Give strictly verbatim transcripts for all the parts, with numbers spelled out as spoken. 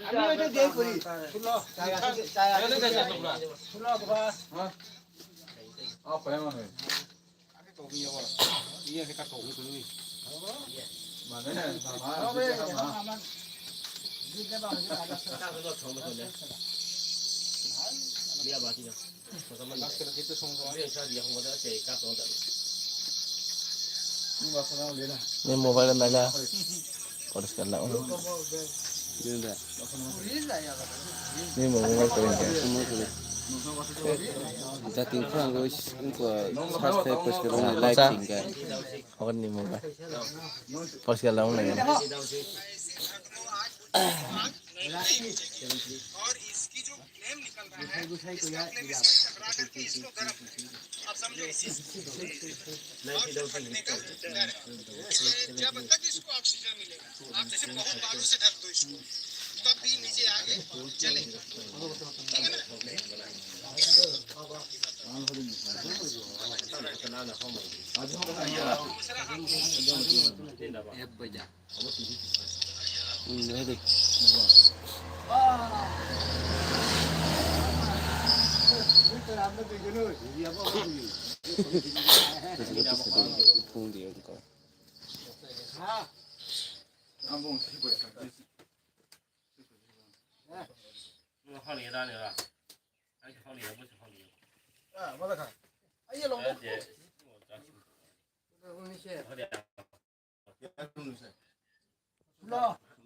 আমি ওইটা দিয়ে করি। Ni mobile naila poriskar na. Ni mobile ko. Jating khurang ko ko saste poriskar na live tingka. Oke ni mobile poriskar na. जब तक इसको ऑक्सीजन मिलेगा, आप जैसे बहुत बालू से ढक दो इसको, तब भी नीचे आगे चलेगा। ठीक है ना?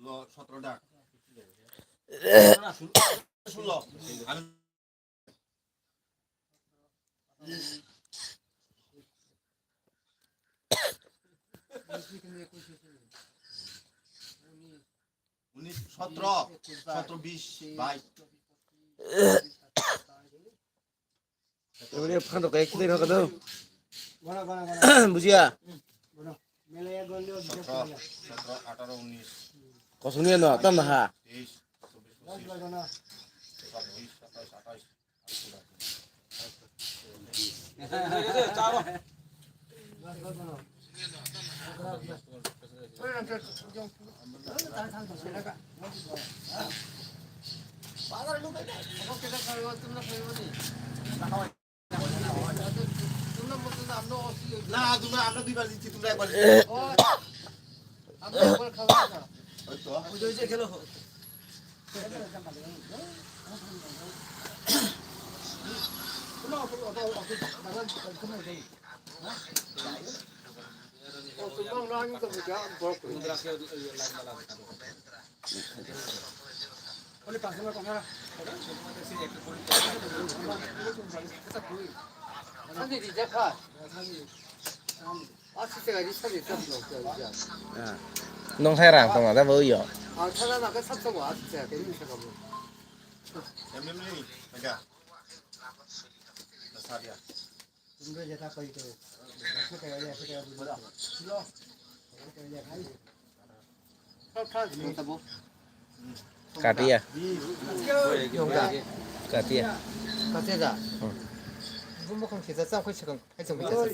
ষোলো, সতেরো ডাক। ষোলো। আমি উনিশ, সতেরো, সতেরো, বিশ, বাইশ। Eboni phano kaya kile no kado. Bujiya. সতেরো, সতেরো, আঠারো, উনিশ। Kosong ni no, tam na ha. তেইশ, চব্বিশ, পঁচিশ, ছাব্বিশ, সাতাশ, আঠাশ। না, তোমরা, আমরা দুইবার জিতছি, তোমরা একবার জিতছো। আমরা একবার খাওয়া না। ওই তো। ওই যে, ওই যে খেলো। Nong hai rang tong ada bo yo. Katia. Katia. Katia da. Hmm. Bumbo kong kita sa koi sekang. Hai, chong kita sa.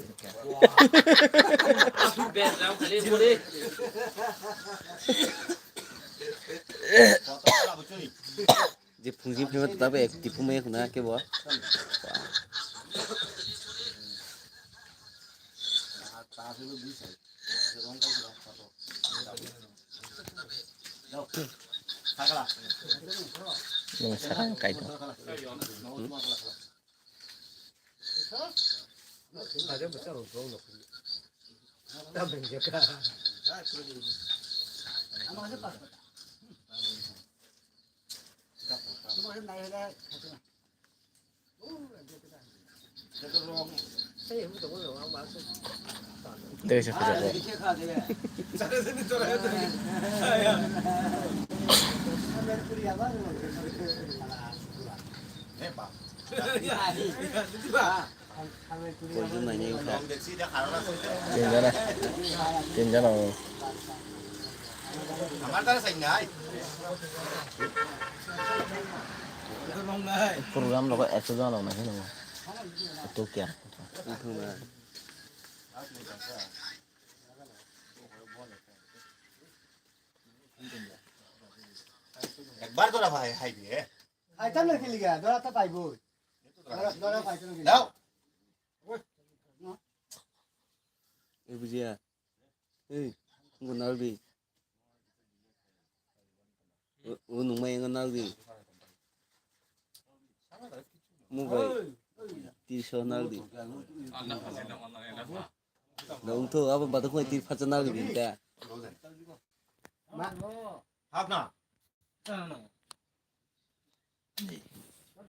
Je phungjin phaiba ta ba ek tiphum ek na ke bo. Nung sakang kai to. Tei se khuja ko. Poison nainai wngkha. Tinjana. Tinjana o. Program rogo ekso jona nang hinwi. Eto kya? Ekbar dora bhai hai diye. Hai tam na kiliga, dora ta paibo. Dora, dora pai tam na kiliga. Dao. Ei bujiya. Ei, ngunal di. O, o nungmai yang nal di. Mubai. Tiso nal di. Nung to apa batuk mai tir phacha nal di ta. Hap na.